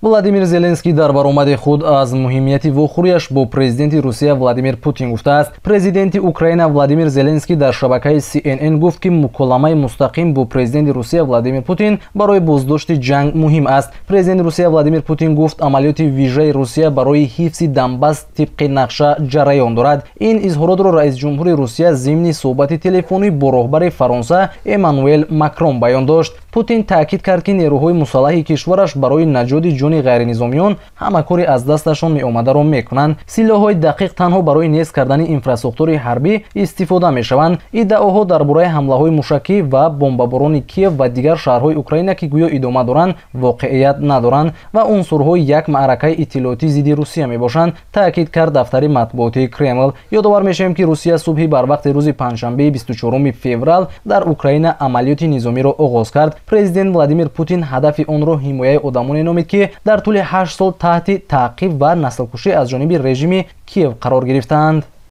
Владимир Зеленский дар баромади худ аз муҳимияти вохӯрияш бо президенти Русия Владимир Путин гуфтааст. Президенти Украина Владимир Зеленский дар шабакаи CNN гуфт, ки муколамаи мустақим бо президенти Русия Владимир Путин барои боздошти ҷанг муҳим аст. Президенти Русия Владимир Путин гуфт, амалиёти вижаи Русия барои ҳифзи Донбасс тибқи нақша ҷараён дорад. Ин изҳоротро раисҷумҳури Русия зимни суҳбати телефонӣ бо роҳбари Фаронса Эммануэл Макрон баён дошт. Путин таъкид кард, ки нерӯҳои мусаллаҳи кишвараш барои наҷоти ҷони ғайринизомиён ҳама кори аз дасташон меомадаро мекунанд. Силоҳҳои дақиқ танҳо барои нест кардани инфрасохтори ҳарбӣ истифода мешаванд. Иддаоҳо дар бораи ҳамлаҳои мушакӣ ва бомбаборони Киев ва дигар шаҳрҳои Украина, ки гӯё идома доранд, воқеият надоранд ва унсурҳои як маъракаи иттилоотӣ зидди Русия мебошанд, таъкид кард дафтари матбуотии Кремл. Ёдовар мешавем, ки Русия субҳи барвақти рӯзи панҷшанбеи 24 феврал дар Украина амалиёти низомиро оғоз кард. Президент Владимир Путин ҳадафи онро ҳимояи одамоне номид, ки дар тӯли 8 сол таҳти таъқиб ва наслкушӣ аз ҷониби режими Киев қарор гирифтаанд.